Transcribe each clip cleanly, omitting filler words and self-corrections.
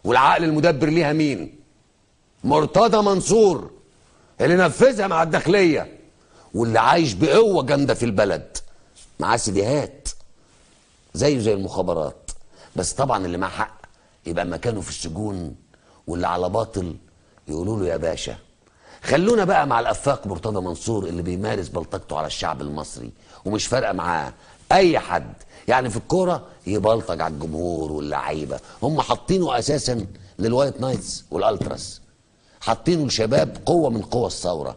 والعقل المدبر ليها مين؟ مرتضى منصور اللي نفذها مع الداخلية، واللي عايش بقوة جامدة في البلد، معاه سيديهات زيه زي المخابرات. بس طبعا اللي معاه حق يبقى مكانه في السجون، واللي على باطل يقولوا له يا باشا. خلونا بقى مع الأفاق مرتضى منصور اللي بيمارس بلطجته على الشعب المصري ومش فارقة معاه أي حد. يعني في الكورة يبلطج على الجمهور واللعيبة، هم حاطينه أساسا لل White Knights والألتراس، حاطينه لشباب قوة من قوى الثورة.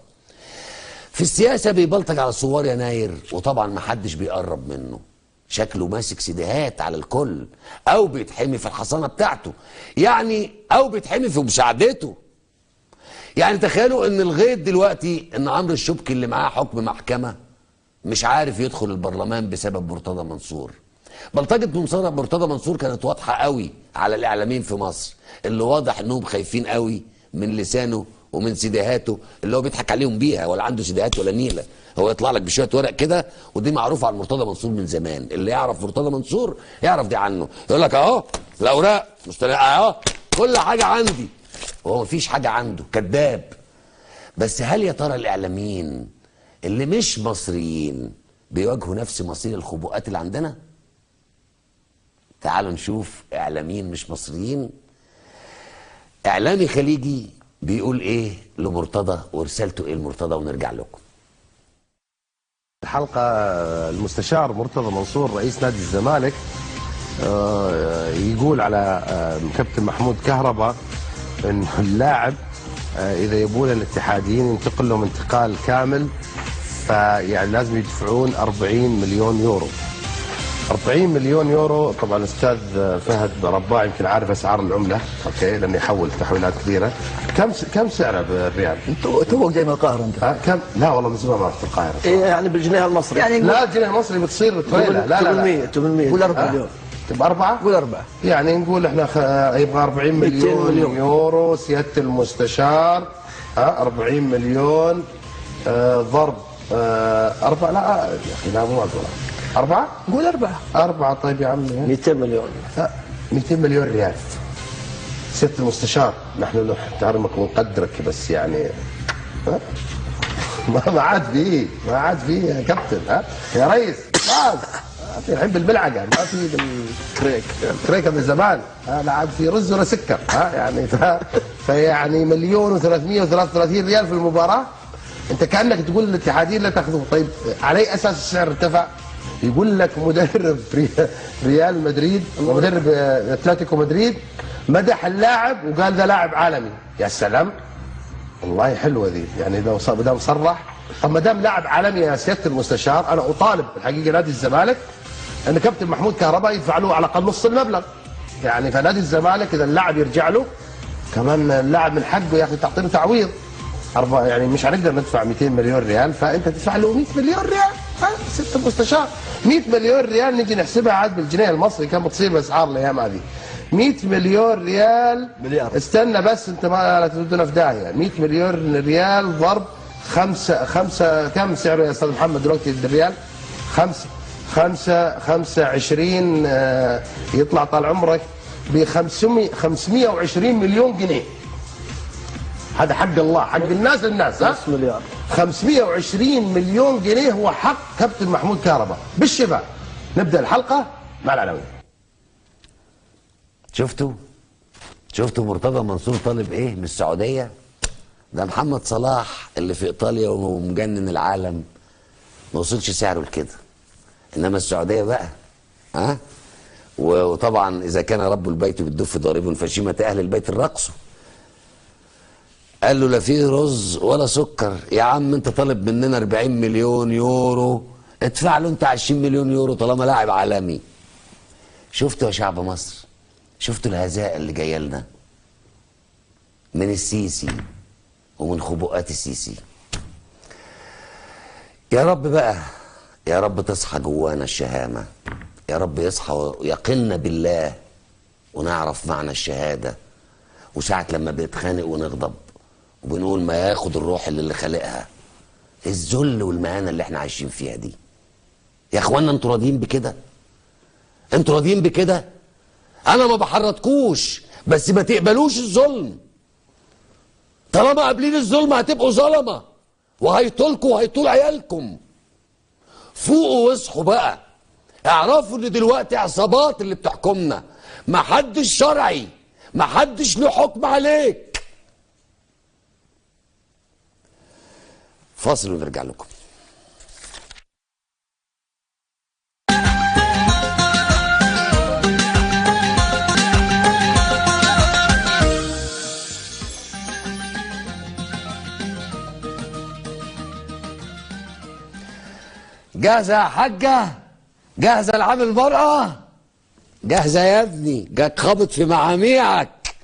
في السياسة بيبلطج على ثوار يناير، وطبعا محدش بيقرب منه، شكله ماسك سيديهات على الكل، أو بيتحمي في الحصانة بتاعته يعني، أو بيتحمي في مساعدته. يعني تخيلوا ان الغيط دلوقتي ان عمرو الشبكي اللي معاه حكم محكمة مش عارف يدخل البرلمان بسبب مرتضى منصور. بلطجة مرتضى منصور كانت واضحة قوي على الإعلاميين في مصر، اللي واضح انهم خايفين قوي من لسانه ومن سيديهاته اللي هو بيضحك عليهم بيها، ولا عنده سيديهات ولا نيلة، هو يطلع لك بشوية ورق كده، ودي معروفة عن مرتضى منصور من زمان. اللي يعرف مرتضى منصور يعرف دي عنه، يقول لك اهو الأوراق اهو كل حاجة عندي، وهو مفيش حاجة عنده، كذاب. بس هل يا ترى الإعلاميين اللي مش مصريين بيواجهوا نفس مصير الخبوءات اللي عندنا؟ تعالوا نشوف إعلاميين مش مصريين. إعلامي خليجي بيقول إيه لمرتضى ورسالته إيه لمرتضى، ونرجع لكم. الحلقة المستشار مرتضى منصور رئيس نادي الزمالك يقول على كابتن محمود كهربا إن اللاعب إذا يبون الاتحاديين ينتقل لهم انتقال كامل، فيعني لازم يدفعون 40 مليون يورو. 40 مليون يورو. طبعا الاستاذ فهد رباع يمكن عارف اسعار العملة، okay، لانه يحول تحويلات كبيرة. كم سعره بالريال؟ توك جاي من القاهرة انت. كم؟ لا والله من زمان ما رحت القاهرة. ايه يعني بالجنيه المصري. يعني لا الجنيه المصري بتصير تريلا. لا لا 800 800. قول 4 مليون. بأربعة؟ قول أربعة. يعني نقول احنا يبغى 40 مليون يورو سيادة المستشار. 40 مليون ضرب أربعة. لا يا أخي لا مو أقول أربعة؟ قول أربعة. أربعة. طيب يا عمي 200 مليون. 200 مليون ريال. سيادة المستشار نحن نحترمك ونقدرك، بس يعني ما عاد فيه، ما عاد فيه يا كابتن. ها يا ريس خلاص في الحين بالملعقه، ما في بالكريك، كريكه من زمان، لا عاد في رز ولا سكر. ها يعني فيعني 1,333,000 ريال في المباراة. انت كانك تقول للاتحادين لا تاخذوه. طيب على اي اساس السعر ارتفع؟ يقول لك مدرب ريال مدريد ومدرب اتلتيكو مدريد مدح اللاعب وقال ذا لاعب عالمي. يا سلام والله حلوة ذي، يعني اذا ما دام صرح. طب ما دام لاعب عالمي يا سيادة المستشار، انا اطالب الحقيقة نادي الزمالك ان كابتن محمود كهرباء يدفع له على الاقل نص المبلغ. يعني فنادي الزمالك اذا اللاعب يرجع له كمان، اللاعب من حقه يا اخي تعطيه تعويض. يعني مش هنقدر ندفع 200 مليون ريال، فانت تدفع له 100 مليون ريال. سيادة المستشار 100 مليون ريال نجي نحسبها عاد بالجنيه المصري كم بتصير باسعار الايام هذه. 100 مليون ريال مليار. استنى بس انت ما لا تودنا في داهية. 100 مليون ريال ضرب خمسة كم سعره يا استاذ محمد دلوقتي الريال؟ 5 5 25 يطلع طال عمرك ب 520 مليون جنيه. هذا حق الله، حق الناس للناس. ها؟ مليار. 520 مليون جنيه هو حق كابتن محمود كهرباء بالشفاء. نبدأ الحلقة مع العناوين. شفتوا؟ شفتوا مرتضى منصور طالب ايه من السعودية؟ ده محمد صلاح اللي في ايطاليا ومجنن العالم ما وصلش سعره لكده، انما السعودية بقى ها؟ وطبعا اذا كان رب البيت بالدف ضارب فشيمة اهل البيت الرقص. قال له لا فيه رز ولا سكر يا عم، انت طالب مننا 40 مليون يورو، ادفع له انت 20 مليون يورو طالما لاعب عالمي. شفتوا يا شعب مصر؟ شفتوا الهزاء اللي جاية لنا من السيسي ومن خبوءات السيسي؟ يا رب بقى، يا رب تصحى جوانا الشهامة، يا رب يصحى ويقنا بالله ونعرف معنى الشهادة. وساعة لما بنتخانق ونغضب وبنقول ما ياخد الروح اللي خلقها، الذل والمهانة اللي احنا عايشين فيها دي يا اخوانا، انتوا راضيين بكده؟ انتوا راضيين بكده؟ انا ما بحرضكوش، بس ما تقبلوش الظلم. طالما قابلين الظلم هتبقوا ظلمة، وهيطولكوا وهيطول عيالكم. فوقوا واصحوا بقى، اعرفوا ان دلوقتي عصابات اللي بتحكمنا، محدش شرعي، محدش له حكم عليك. فاصل ونرجع لكم. جاهزة يا حاجة؟ جاهزة لعام المرأة؟ جاهزة يا ابني، جاك خابط في معاميعك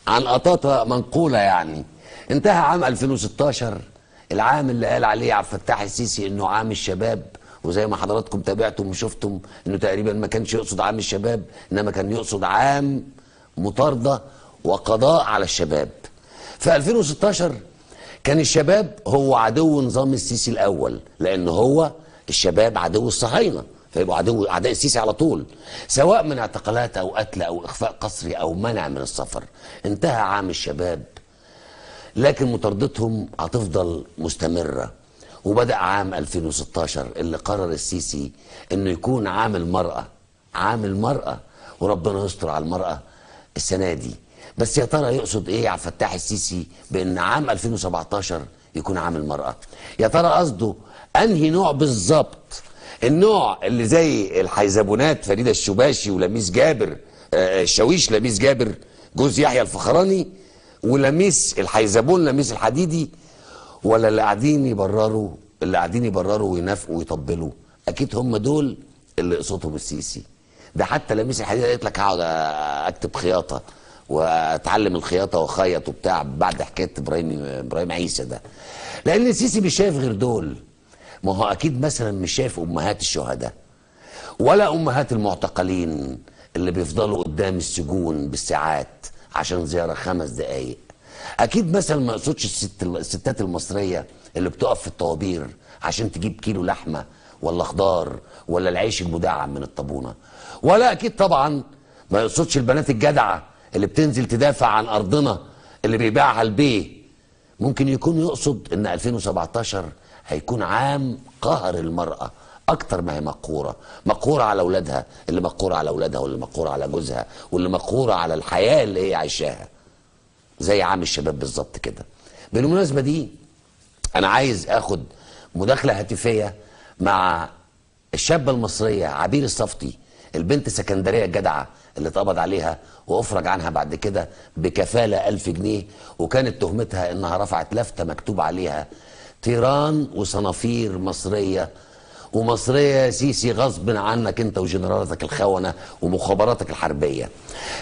عن قطاطة منقولة يعني. انتهى عام 2016، العام اللي قال عليه عبد الفتاح السيسي انه عام الشباب، وزي ما حضراتكم تابعتم وشفتم انه تقريبا ما كانش يقصد عام الشباب، انما كان يقصد عام مطاردة وقضاء على الشباب. في 2016 كان الشباب هو عدو نظام السيسي الأول، لأن هو الشباب عدو الصهاينة، فيبقوا عدو أعداء السيسي على طول، سواء من اعتقالات أو قتل أو إخفاء قسري أو منع من السفر. انتهى عام الشباب، لكن مطاردتهم هتفضل مستمرة. وبدأ عام 2016 اللي قرر السيسي انه يكون عام المرأة، عام المرأة، وربنا يستر على المرأة السنة دي. بس يا ترى يقصد ايه عبد الفتاح السيسي بان عام 2017 يكون عام المرأة؟ يا ترى قصده انهي نوع بالظبط؟ النوع اللي زي الحيزبونات فريدة الشباشي ولميس جابر، الشاويش لميس جابر جوز يحيى الفخراني، ولميس الحيزبون لميس الحديدي، ولا اللي قاعدين يبرروا، اللي قاعدين يبرروا وينافقوا ويطبلوا؟ اكيد هم دول اللي قصتهم السيسي. ده حتى لميس الحديدي قالت لك هقعد اكتب خياطة واتعلم الخياطة واخيط وبتاع بعد حكاية ابراهيم عيسى ده، لان السيسي مش شايف غير دول. ما هو اكيد مثلا مش شايف امهات الشهداء ولا امهات المعتقلين اللي بيفضلوا قدام السجون بالساعات عشان زيارة 5 دقائق. اكيد مثلا ما يقصدش الستات المصرية اللي بتقف في الطوابير عشان تجيب كيلو لحمه ولا خضار ولا العيش المدعم من الطابونه، ولا اكيد طبعا ما يقصدش البنات الجدعه اللي بتنزل تدافع عن ارضنا اللي بيبيعها البيه. ممكن يكون يقصد ان 2017 هيكون عام قهر المرأة أكتر ما هي مقهورة، مقهورة على أولادها، اللي مقهورة على أولادها واللي مقهورة على جوزها واللي مقهورة على الحياة اللي هي عايشاها، زي عام الشباب بالظبط كده. بالمناسبة دي أنا عايز أخد مداخلة هاتفية مع الشابة المصرية عبير الصفتي، البنت السكندرية الجدعة اللي اتقبض عليها وأفرج عنها بعد كده بكفالة 1000 جنيه، وكانت تهمتها إنها رفعت لافتة مكتوب عليها تيران وصنافير مصرية، ومصرية يا سيسي غصب عنك انت وجنرالاتك الخونة ومخابراتك الحربية.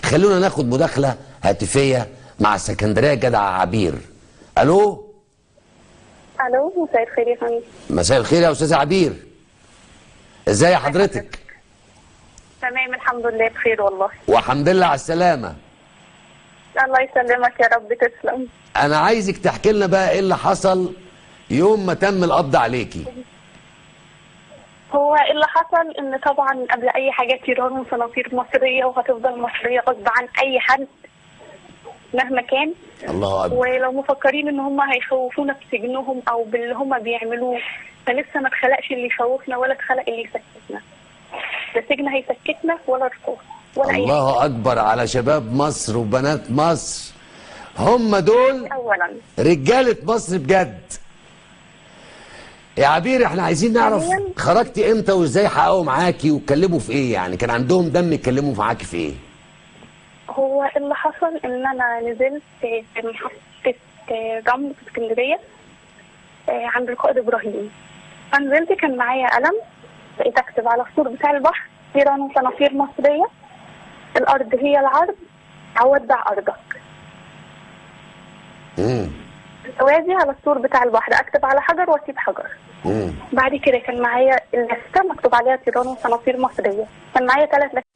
خلونا ناخد مداخلة هاتفية مع السكندرية جدع عبير. الو. الو، مساء الخير يا فندم. مساء الخير يا استاذة عبير، ازاي حضرتك؟ تمام الحمد لله بخير والله. والحمد لله على السلامة. الله يسلمك يا رب، تسلم. انا عايزك تحكي لنا بقى ايه اللي حصل يوم ما تم القبض عليكي. هو اللي حصل ان طبعا قبل اي حاجة تيران وصنافير مصرية وهتفضل مصرية غصب عن اي حد مهما كان. الله اكبر. ولو مفكرين ان هم هيخوفونا بسجنهم او باللي هم بيعملوه، فلسه ما اتخلقش اللي يخوفنا ولا اتخلق اللي يسكتنا. لا سجن هيسكتنا ولا رصاص ولا اي. الله اكبر على شباب مصر وبنات مصر، هم دول اولا رجاله مصر بجد. يا عبير احنا عايزين نعرف خرجتي امتى وازاي حققوا معاكي واتكلموا في ايه؟ يعني كان عندهم دم يتكلموا معاكي في ايه؟ هو اللي حصل ان انا نزلت في محطة رمل في اسكندرية عند القائد ابراهيم. فنزلت كان معايا قلم، بقيت اكتب على السور بتاع البحر تيران وصنافير مصرية، الارض هي العرض، اودع ارضك. توازي على السور بتاع البحر، اكتب على حجر واسيب حجر. بعد كده كان معايا اللافتة مكتوب عليها تيران وصنافير مصرية، كان معايا 3 لافتات.